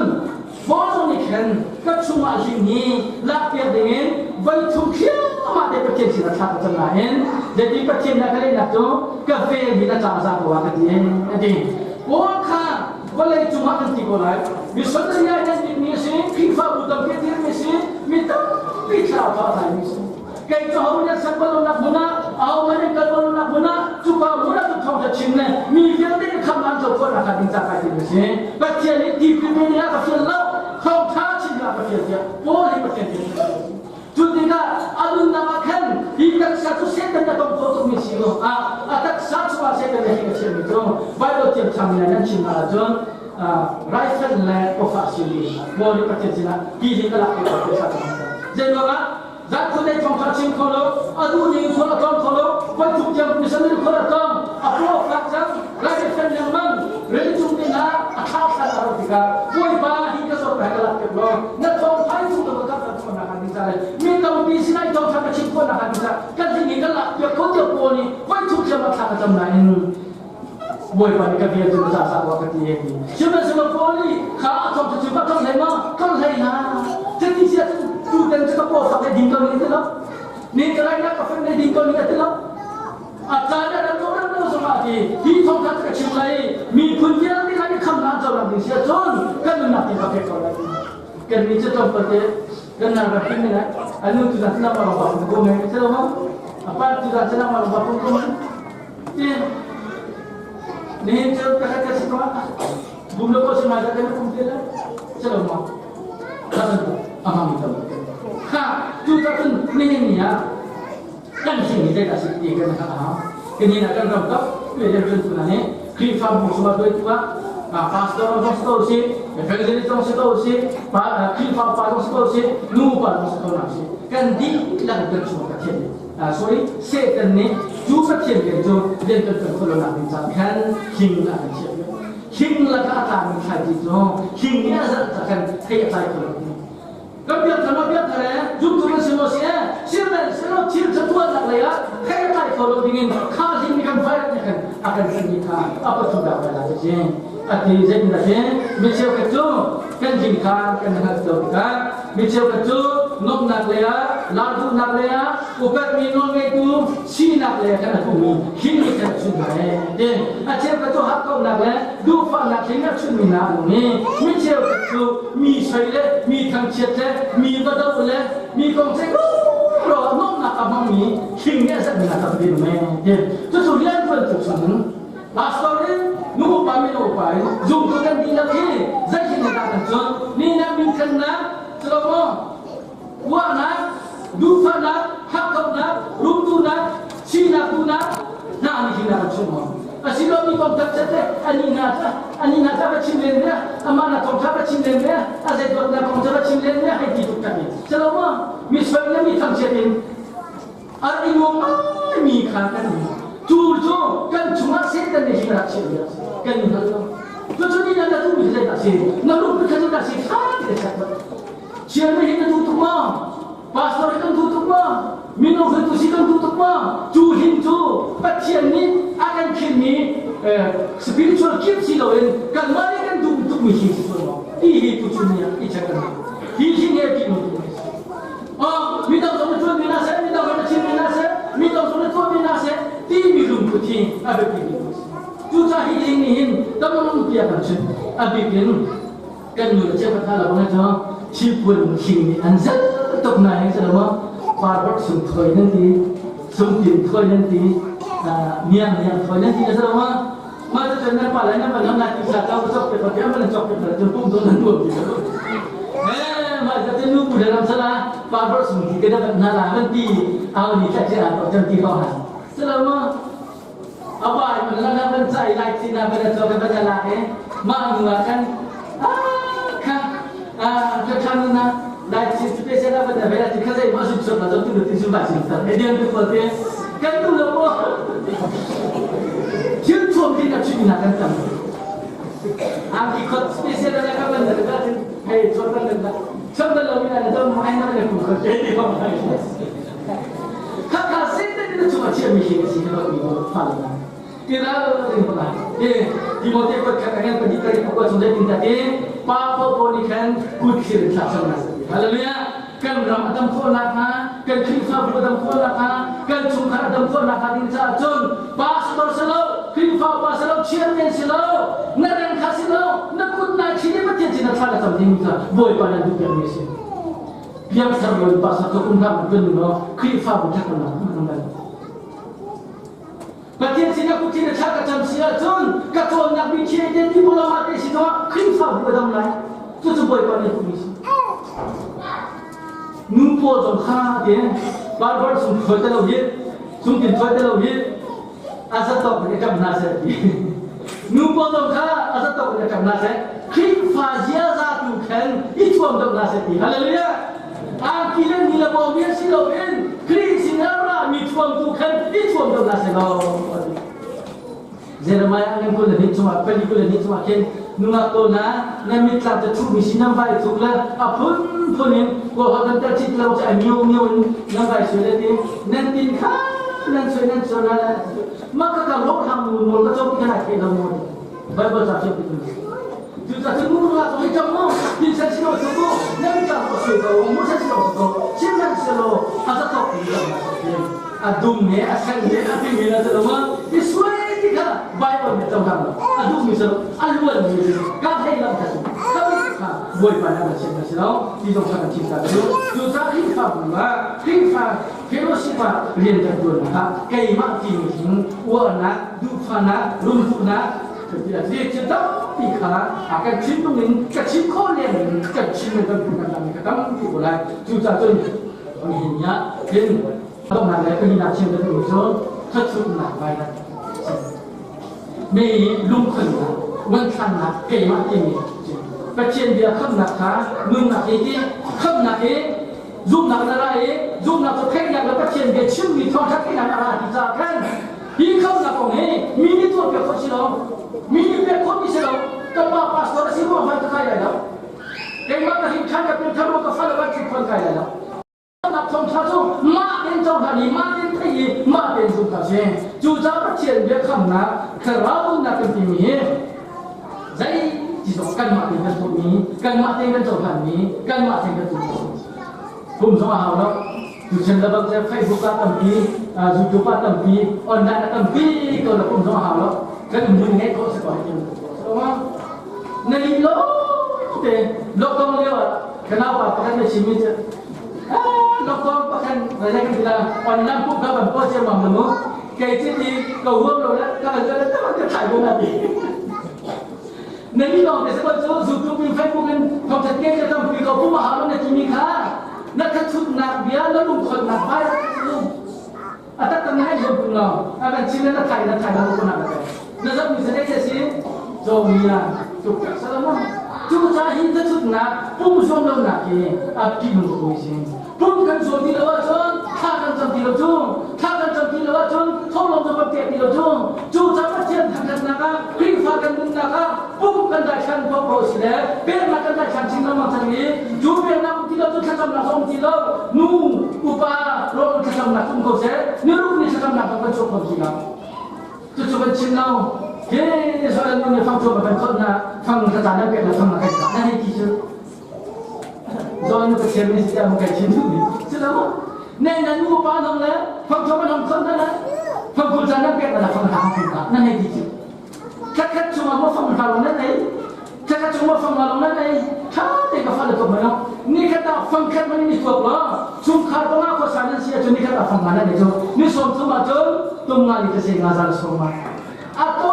Paul zong nih khan ka chungah hling hi lakpiak dingin voi thum khiamah te Pathian sin a thlak a cang nain zeiti Pathian na ka lehnak cu ka vel hi na ca za ko ah ka ti a ti Paul kha vawlei cungah kan ti ko lai missionary ai nan bikmi a si Khrihfabu tampi a dirmi a si mi tampi thlarau tha a tlaimi a si kei cu ho nih an balonak hmun ah aho man an kal balonak hmun ah cuka hmun ah cu thawngtha chim le mi vialte nih khamh an co khawhnak hnga ding ca kai tim a si Pathian nih tipil pe ah ka fial lo thawngtha chim ah ka fial tiah Paul hi Pathian fial Cu tikah a nunnak ah khan hi taksa cu Satan a tong kho tukmi si lo ah a taksa chungah Satan a hing a chiahmi cu Bible thiamtham in nan chim ahcun raifanh le awfah simi Paul nih Pathian sinah ti hi ka lak te ko tiah Zeiruangah zat khua dei thawngtha chim kho lo a duh ning khual a tlawng kho lo voi thuk tiang missionary khual a tlawng a paw fak cang raifanh lengmang rili cung te hna a thla thla a ro tikah Bawipa hi ka zawt ka lak piak law na thawngtha in chung ka kan khawhnak hnga ding ca le mi tampi sinah i thawngtha ka chim khawhnak hnga ding ca kan hling i kan lak piak kho tiah pawl nih voi thum thiam a thla ka cam nain Bawipa nih ka bia cu na sa sa ka ti he ti sihmanhsehlaw Paul nih kha a thawngtha cu ka thawng hlei ma thawng hlei hna cuti sia cun tutan cu ka paw fak le ding ko ning ti lo ni ka lai na ka fen le ding ko ning ti lo A caan ah ram ram lo zongah ti hi thawngtha cu ka chim lai miphun vialte hna nih khamnak an cohlang ding si ahcun kan nunnak ti ka pek ko lai. Kan mi cu tlawmpal te kan nang rak kim lai anu tu zan sinang ma ba ko me se lo ma apa tu zan sinang ma ba ko ko ti ni cu ka ka si ko bum lo ko si ma da kan kum te la se lo ma kan amang tam kha tu ta cun ni ni ah Kan hling hi zeidah a si ti kan hngalh a hau. Kani ah kan ram kap rian tu hna nih Khrihfabu chungah tuaitu ah pastor zong si ko si, evangelist zong si ko si, Khrihfa upa zong si ko si, nu upa zong si ko hna si. Kan dihlak kan chungah Pathian nih sorry Satan nih cu Pathian rian cu rian kan tuan khawh lonak ding caah khan hling ah kan chiah. Hling lakah a tlami thlaici cu hling nih a zalh cah khan thei a tlai kho lo. Kan biakthar ma biakthar e zumtu kan si maw si e sihmanhsehlaw thil ṭha tuahnak lei ah thei a tlai kho lo dingin kha hling nih kan fai nih khan a kan simi kha a pathum dak lai lai si a ti zeitindah ti mi cheukhat cu kan hling kha kan hngalh lo tikah mi cheukhat cu nuamhnak lei ah lar duhnak lei ah upatmi nawlngeitu sinak lei ah khan a hmuhmi hling nih khan a chun hna e ti a cheukhat cu hakkauhnak le duhfahnak hling a chunmi hna an um i mi cheukhat cu mi soi le mi thangchiat le mi va doh le mi kong ceih ro nuamhnak a hmangmi hling nih a zat mi hna tampi um e ti cucu rian tuan tuk chung pastor in sung maw? Asilo mi kong tak chat ani na cha ani na cha va chim len ne ama na thong tha va chim len ne a zai dot na kong cha va chim len ne hai ti tuk tak ni chalo ma mi soi le mi thang chiat in a i nuam ngai mi kha kan ni tu cu kan chungah Satan nih hin rak chiah bia kan i hngal lo. Cu cu ni na tu mi zei dah si na lung kha dah si tha ti le chat chian mi hin na tu tuk ma pastor kan tu tuk ma mino kan tu si kan tu tuk ma cu hin cu Pathian nih a kan khin mi spiritual gift si loin kan mah nih kan duh tuk mi hi si ti hi tu chun ni i check kan hi hi nge ti mu tu mi dang zong na tuan mi na seh, mi dang zong na chim mi na seh, mi dang zong na tuah mi na seh ti mi lungput hi a biapi mi a si. Cucaah hi ding nih hin tampi a kan chimh. A bik in kan nu le cheukhat hna lo bang cu thilpuan hling nih an zel tuk na heng si lo maw? Parvot sung thawi nan ti, sungtin thawi nan ti, miang miang thawi nan ti na si lo maw? Mah cu cun nan pa le nan pa nan lai ti sa ka cok te pa tiang nan cok te pa cun pum tu nan tuam ti lo. Eh mah cu nu pu le ram sala pa bor sung ti ke da ban na la ban ti au ni tla che a to chan ti ko han. Sala ma apa ai man la ban chai lai chi na ban cho ke ban la ke ma nu ma kan ah kha ah ka khan na lai chi special la ban da ti kha zai ma su chok na tu ti su ba sin ta e dian tu ko te kan tu lo mo Thil thuam hi ka chim na kan tam. Ang ikot special na ka ban da hey chot ban da. Chot ban lo mi na da mo ai na le ku ko te ti ko mai. Kha kha sin te ni chu a chia mi hi si lo mi ko fa la. Ti ra lo ding pa. E Timote ko kha kan pa di ta ko ko chung de tin ta te pa po po ni khan kut khir thla chang na. Hallelujah. Kan ram a dam khawhnak hnga, kan Khrihfabu a dam khawhnak hnga, kan chungkhar a dam khawhnak hnga ding caah cun pastor si lo, Khrihfa upa si lo, chairman si lo, na reng kha si lo, na kut naa chin i Pathian sin na thla na cam dingmi kha Bawipa nan duh pekmi a si. Piangthar lo in pastor cu kum hlah tuan law Khrihfabu ṭhatnak hmanh nan Pathian sin na kut in na thla ka cam si ahcun ka cawnnak mi thiai te ti bulama te si zongah Khrihfabu a dam lai. Cucu Bawipa nih a duhmi si. Nu pawl zong kha ti Bible sung thawi te lo hi sung tin thawi te lo hi a zatawk in a ṭam hna seh ti. Nu pawl zong kha a zatawk in a ṭam hna seh. Khrihfa ziaza tu khan i thuam deuh hna seh ti. Hallelujah! Angki le ni le bawm in si loin Khrih sin a rami thuamtu khan i thuam deuh hna seh law. Jeremiah ngan 22 chungah pali 22 chungah khin nungak pawl hna nan mitthlam cu thuhmi si nan vai thuk le a phunphun in kawlholh kan tel chit lo cu a mio mio in nan vai suai le ti nan tin kha nan suai nan suai na mah ka ka ro hlang mu nawl ka cawk ti kha nai thei lo mu Bible ca fiang pitu Cucaah cun mu nga hi cang mu tin san si lo su ku nan ca ko sui ko mu san si lo su ko sihmanhsehlaw a za tok ti cang a dum ne a sen ne a ping ne na ma i suai ti kha Bible nih cohlang lo a duh mi si a luan mi si ka thei lam kha su kha Bawipa nih a chim na si lo ti zong kha kan chim ta cu cucaah Khrihfabu ah Khrihfa fellowship ah rian kan tuan ah keimah timi hin uarnak duhfahnak lungduhnak Ti tampi kha a kan thinlung in ka chim khawh leng in kan chim in kan kan lam ka tampi ko lai. Cucaah cun nihin ni ah hin donghnak le palinak chim ka duhmi cu thluachuahnak vai na mei lungkhonnak uanthlannak keimah timi Pathian bia khamnak kha nunnak hi ti khamnak hi zumhnak na ra i zumhnak cu theihnak le Pathian bia chimmi thawngṭha theihnak a ra ti caah khan Hi khamnak kong hi mi nih tuah piak khawh si lo. Mi nih pek khawhmi si lo. Kan pa pastor a si ruang hmanh ka kai lai lo. Keimah ka hrin ṭhan ka pianthar ruang ka fale van ṭhit kai lai lo. Nak thawngṭha cu mah tein cohlan i mah tein theih i mah tein zumh kha si. Cucaah Pathian biakhamnak thlarau nunnak kan timi hi zei ti zong kanmah tein kan tuahmi, kanmah tein kan cohlanmi, kanmah tein kan tuahmi. Pum zong a hau lo. Tuchan le bang cu Facebook ah tampi, YouTube ah tampi, online ah tampi ko na pum zong a hau lo. Kan mun ngeih khawh si ko hi. Na li lo te lockdown lio ah kanau pa pakhat na chimmi cu lockdown pakhat na kan ti la online pum ka ban po cia mam mu kei ci ti ko huam lo la ka ban ka ta ka thai bo na ti na li lawng te se cu YouTube in Facebook in thawngthat ke ka tampi ko pum a hau lo na timi kha na thachutnak bia na lungkhonnak vai a tak tak ngai. zuam tung lo. A kan chim na thai na thai na ko na ka na zam mi sa te si Zonia tuk Solomon cu ca hin ta chut na pum zuam lo nak hi a pi nung ko si. Pum kan zuam ti lo ahcun thla kan cam ti lo cu. Thla kan cam ti lo ahcun thawhlawm zong kan pek ti lo cu. Cu ca Pathian thangthatnak ah Khrihfa kan nunnak ah pum kan daithlan paohpaoh si le peknak kan daithlan chin lengmang cang i cu peknak um ti lo cu thlacamnak zong um ti lo. Nu upa rawl thlacamnak um ko seh. Niruk ni thlacamnak zong kan chuak kho ti lo. Cucu kan chim lo. Hi Israel nu nih fang cu kan khawt na fang thlacam nan pek na fang na kan na hei ti cu. Zawn nu Pathian nih si tiah kai chin duhmi si lo ne na nu pa nong le fang thom an hong khon na le fang kul caan nan pek na fang hang kul ka na hei ti cu khat khat chungah mo fang hna long nan ei khat khat chung mo fang hna long nan ei tha te ka fa le ko ma ni khat ah fang khat man ni tuak lo chungkhar panga ko sa nan si ahcun ni khat ah fang nga nan ei cu ni som thum ahcun tum nga ni ka se nga zal som ma a to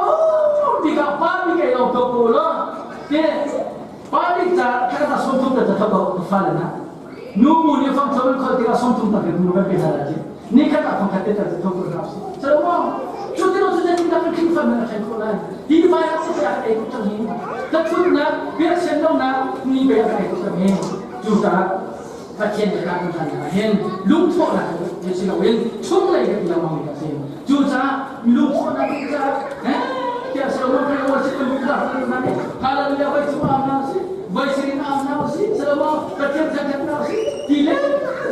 bik ah pa bi kai lo to ko lo te Palik ca khat ah 30 ta ta ko fale na nu mu ni fang thon khol tikah 30 ta nu kan pe hna ji ni khat ah fang khat te ta tho ko na si so mo chu ti lo chu ti ta kan khing fan na khen ko lai hi vai ak se ak ei ko chang hi ta chun na bia sen lo na ni be ak ei ko chang hi chu ta Pathian le kan kan na hin lungthawh na ke si lo in chung lei ka ti lo mang ka si cu caah lungthawh na ke ca eh tiah Solomon pe wa si kan ka na ne hallelujah vai chu am na si vai sirin am na si Solomon Pathian than than na si ti le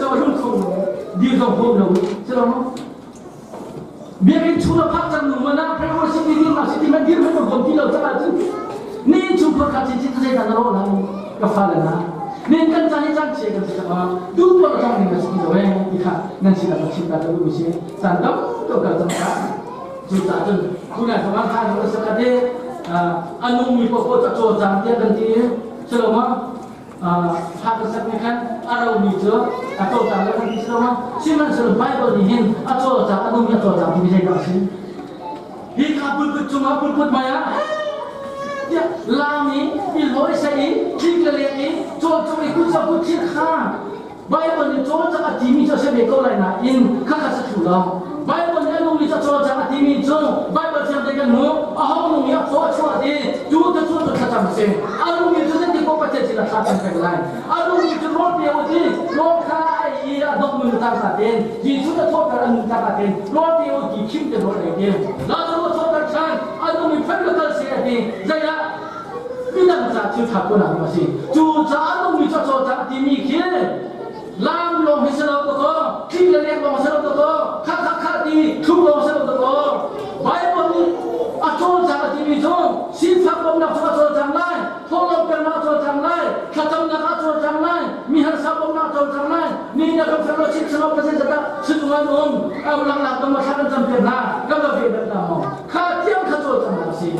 zo lungthawh di zo hom lo Solomon biakinn chung a phak cang nu mana pray worship ni dir ma si ti man dir man kom ti lo cang cun ni chung phur kha chin chin zei dan ro la ka fa le na nen kan chan hi chan che kan si ka du por cang ding si lo e ti kha nan si la chim ta lu si chan dam to ka cang ka chu ta chun tu na thama kha no sa ka te anung mi po po cha cho chang tia kan ti chelo ma Thla kan sak nih khan a romi cu a cawlcang le kan ti si lo maw? Sihmanhsehlaw Baibal nih hin a cawlcang, a nungmi a cawlcang timi zeidah a si? Hi kha pulput cungah pulput hmai ah tiah laam i i hlawi sai i tlik le leng i cawlcung i kut kut thil kha Baibal nih cawlcang a timi cu a si ve ko lai nain khakha sa thlu lo. Baibal nih a nungmi cu a cawlcang a timi cu Baibal thiang te kan hmuh. A hong nungmi a phaw a chuah ti cu te cu cu thlacam a si. A nungmi cu zeitin ko Pathian sin a thla cam peng lai. A nungmi cu rawl pe u ti rawl kha a ei i a dok nun cang ta ten Jesuh na thawhter a nun cang ten rawl pe u ti khim te rawl ei ti. Lazarus thawhter ṭhan a nungmi phel le kal se a ti. Zeiah midang ca thil ṭha tuahnak a si. Cu caah nungmi cu a cawlcang timi khi lam lawng hi si lo dakaw, thli le lek lawng si lo dakaw, kha kha kha ti thlum lawng si lo dakaw. Bible nih a cawlcang a timi cu sifak bawmhnak cu a cawlcang lai, thawhlawm peknak a cawlcang lai, thlacamnak a cawlcang lai, mi harsa bawmhnak a cawlcang lai, mi na kan fellowship silo pasal zatak sinung an um, am lang lak dong thla kan cam piak hna, kan va ve bet hna maw? Kha tiang kha cawlcang a si.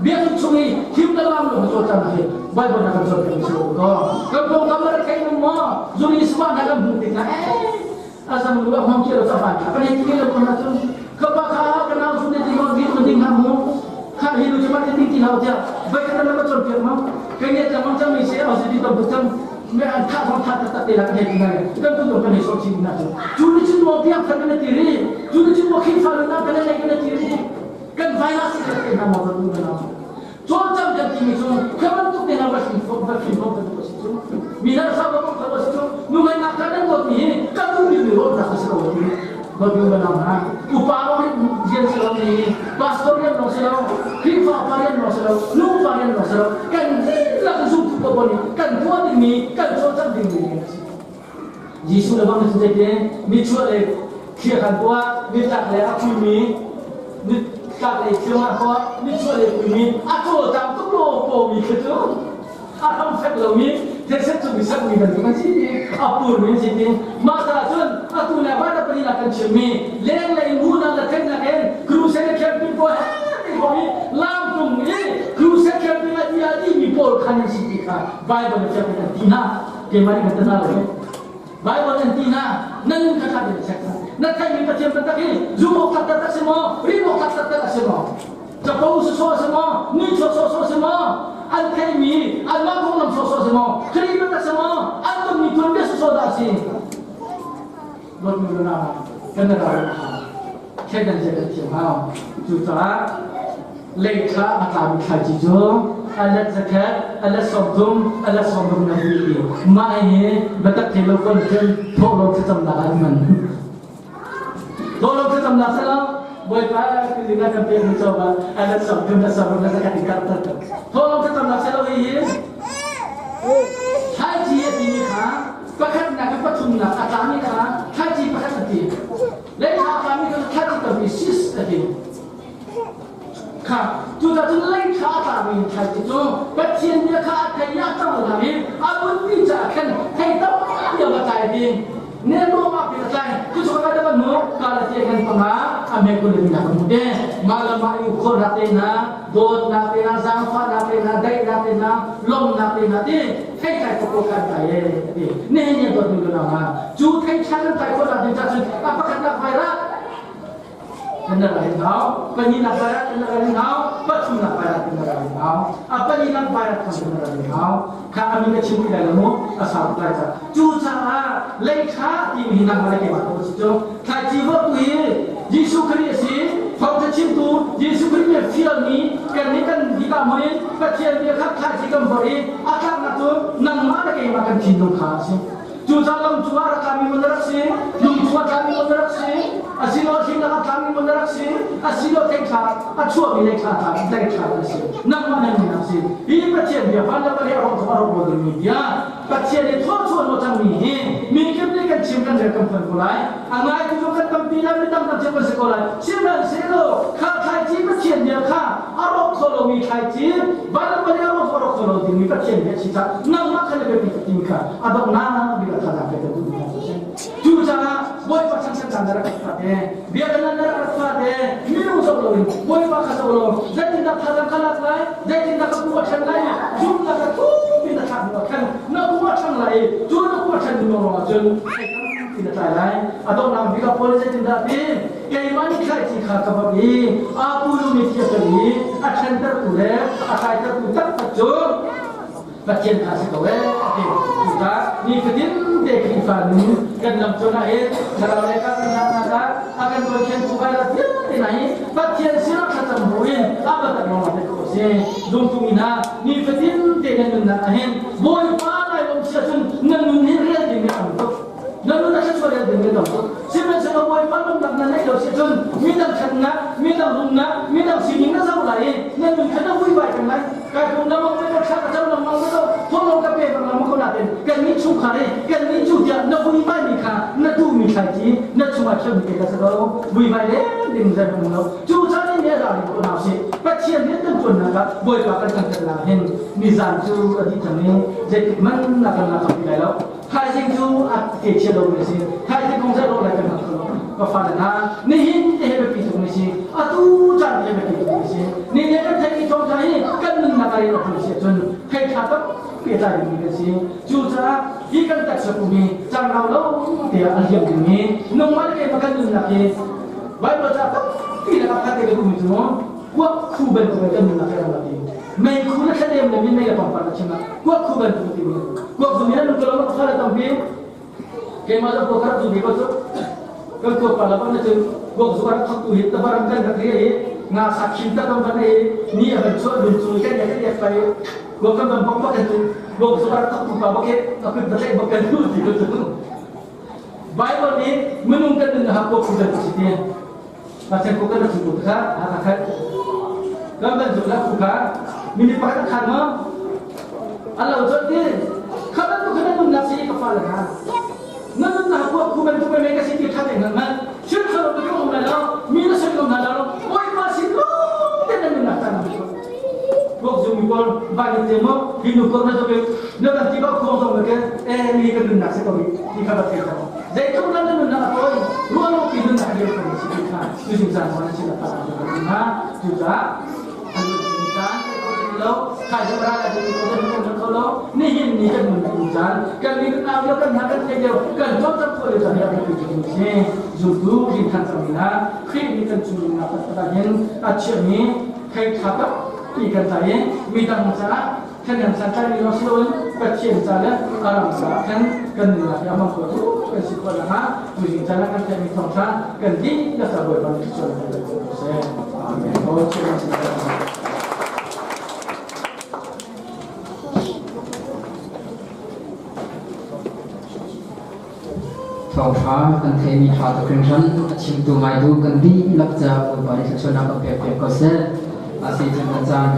Biakinn chung i thim le lam lung cawlcang hi Bible na kan cawnpiak si ko. Kan pawngkam na rak thei nung maw? Zung i sma na kan hmuh tik na eh azam lu a hmang ki lo cha ban kan hei ti lo ko na cun ka pa kha ka nau sun ti ko bi ding ha mu kha hi lu chama ti ti hau tia bai ka na ma cawnpiak ma kai ne tlang chang mi se au si ti to bu chang me an tha thong tha tak tak te la kan hei ti na kan tu kan hei so chi na chu chu ni chin mo piak khan kan ti ri chu ni chin mo khin fa na kan nei kan ti ri Kan vai si kan te hna maw kan na cawlcang kan timi cu kha bantuk te hna va hrin fom va hrin fom kan si cu mi hna sa ba kan si cu nu ngai nak kan dot mi hi kan duh mi ro nak si ko ti ba bi ba na upa lo hi rian si lo ni pastor rian lo si lo Khrihfa pa rian lo si lo nu pa rian lo si lo kan lak zum tu ko ni kan tuah ding mi kan cawlcang ding mi si Jesuh le bang cu zeite nichuah le thlia kan tuah nitlak le a phuimi nitlak le thil ah tuah nichuah le phuimi a cawlcang tuk lo komi khi cu a ram fek lomi thilset cung i sakmi bantuk an si ti a purmi an si ti mah ta cun atu le van a pali kan chimmi lenglei ngunak le theihnak in crusade camping pawl he ti i lamtung i crusade camping a ti a ti mi pawl khan an si ti kha Bible a fiang in an ti hna keimah nih kan hna lo Bible an ti hna nan nun kha kha check na theihmi Pathian taktak hi zum awk tlak taktak si maw rin awk tlak taktak a si maw capo sawsawh a si maw nichuak sawsawh a si maw an theihmi anmah konglam sawsawh a si maw Khrih taktak si maw an tonmi tuanbia sawsawh dah a si dawtmi na kan na ral. Thleidan zia kan thiam hau. Cucaah leitha a tlami thlaici cu a let zakhat, a let 30, a let 60 na vui ti. Mah hi biatak thei lo kon cun thawhlawm thlacamnak ah an hman. Thawhlawm thlacamnak silo Bawipa tuzing ah kan pek mi coba a let 30 na 60 na zakhat in karh tar. Thawhlawm thlacamnak silo hi hi thlaici a timi kha pakhatnak in pathumnak a tlami kha thlaici pakhat a ti. Leitha a tlami kha thlaici tampi sis a ti. Kha cucaah cun leithla a tlami thlaici cu Pathian bia kha a thei i a cohlang i a bunmi caah khan thei tampi a va tlai ding. Nelrawm ah pin a tlai. Cucu ka kan hmu Galatia kan panga a me kul in kan hmu te. Mah le mah i ukholnak te hna, dawtnak te hna, zaangfahnak te hna, daihnak te hna, lawmhnak te hna ti thei tlai ko kan tlai e ti. Nihin ni dawt mi ma cu thei tlai kan tlai khawh nak ding cah cun a pakhatnak vai ra kan rak in hau pahnihnak vai kan rak in hau pathumnak vai kan rak in hau a pahnihnak vai kan rak in hau kha ami ka chim lai lo mu a sau lai ca cu caah leitha timi hi nangmah le keimah ko si cu thlaici vortu hi Jesuh Khrih a si thawngtha chimtu Jesuh Khrih nih fialmi kan nih kan hika hmun in Pathian bia kha thlaici kan vorh i a tlaknak cu nangmah le keimah kan thinlung kha a si. Cucaah lam cungah rak tlami mun rak si, lung cungah tlami mun rak si, asilo thing lakah tlami mun rak si, asilo thengthla a chuahmi leithla tla leithla an si. Nangmah nan min si. Hi Pathian bia van le vawlei a rawk a rawk lo dingmi bia Pathian i thawchuah lo cangmi hi mi kip nih kan chim kan rel kan phuan ko lai. A ngai tu kan tampi lai mi tam tam cio kan si ko lai. Sihmanhsehlaw kha thlaici Pathian bia kha a rawk kho lomi thlaici van le vawlei a rawk a rawk kho lo dingmi Pathian bia si caah nangmah kha na biapi tuk timi kha a donghnak bik ah thazaang pek kan duhmi hna cu a si. Cucaah Bawipa changchan caan na rak rak fate, biakinn na rak rak fate, minung zoh loin Bawipa kha zoh law zeitindah thazaang ka lak lai, zeitindah ka pum a ṭhan lai, zumhnak ka thuk in na thlak hnu ah khan na pum a ṭhang lai i cu na pum a ṭhan hnu ruangah cun thei tampi na tlai lai. A donghnak bik ah Paul nih zeitindah a ti? Keimah nih thlaici kha ka vap i aa pulumi thi a fel i a ṭhentertu le a tlaitertu taktak cu Pathian kha si ko ee a ti. Cucaah nifatin te Khrihfa nun kan lam cun ah hin thlarau le kan nak ah a kan dawikhentu vairat vialte hna hi Pathian sinah thlacam buin a batak lawng te ko si. Zumtu mi hna nifatin te nan nunnak ah hin Bawipa lai lawm sia cun nan nun hi rel ding a tam tuk. Na nun a thluachuah rel ding a tam tuk. Sihmanhsehlaw Bawipa lawmnak na neih lo si cun midang ṭhatnak, midang rumnak, midang sining na zoh lai i na nun kha na vuivai peng lai. Kai kum na mang ka thla ka cam lengmang ko thawhlawm ka pe bang lengmang ko nain kan nih chungkhar i kan nih cu tiah na vuivai mi kha na duhmi thlaici na chungah thiammi te kha si ko vuivai deng ding zei um lo cu caan in ne ral ko hna sih Pathian rian kan ṭuannak ah Bawipa kan thangṭhat nak hin nizan cu a dih cang i zeitik man na kan la kho ti lai lo thaizing cu a ke chia lo mi si thaizing kong zei lai kan hal lo ka fale hna nihin te he biapi tuk mi si atu caan te he biapi tuk mi si ni ne kan theih mi thawngtha hi kan nunnak ah rian a ṭuan si ahcun thei ṭha tampi a tlai dingmi kan si cucaah hi kan taksa pum hi caan rau lo te ah a liam dingmi nangmah le keimah kan nunnak hi Bible ca tampi le a khat te ka duhmi cu kuak khu bantuk in kan nunnak hi ram a ti mei khu na thladem le min mei le pangpar na chim ah kuak khu bantuk timi kuak zu mi nan lo fa le tampi keimah zong kuak rak zu bi ko cu kan kuak pa la ban na cun kuak zu rak thok tu hi tabaram kan rak ri i nga sa khin ta kan ban i ni a ban chuah lun cu kan ya kan ya pai kuak kan ban bok bok kan tu kuak zu rak thok tu pa bok he a kut ba bok kan tu ti ko cu Bible nih minung kan nun ha kuak khu bantuk si ti Pathian ko kan rak tu kha ha ka khat kan ban zuk la khu ka minute pakhat khan ma alo chon ti kha ban tu khan nun nak si ka fa la ha na nun na ko khu ban tu me ka si ti tha te nan man shir khalo tu ko na lo mi na sel ko na lo oi ma sin lo te na nun na ta na Kok zung mi pol ba ni te mo hi nu ko na zo ke na ban ti ba ko zo me ke e mi kan nun nak se ko mi ti kha ba the ko Zeitluk nan nunnak a tawi, ruahlopi nunnak a dir ko si ti kha tuzing caan zong nan sin a phan hna. Cucaah an nun caan lo, thaizing ral a ding ko kan kan kho lo, nihin ni kan nun caan, kan mi kan au lio, kan hna kan thei lio, kan cawlcangh khawh lio caan hi a biapi tuk mi si. Zultu rin than cang mi hna, Khrih nih kan chung nak taktak ah hin a chiahmi thei tha tampi kan tlai i midang caah Thlengan santlai mi lawng si loin Pathian ca le a ram caah khan kan nunnak hi a hmang kho tu. kan si khawh nakhnga tuzing caan ah kan theihmi thawngṭha kan dihlak ah Bawipa nih thluachuah kan pek ko seh. Amen. Aw, Thawngṭha kan theihmi ṭha tuk hringhran a chimtu ngaitu kan dihlak ca Bawipa nih thluachuahnak kan pek piak ko seh. A si cun kan caan.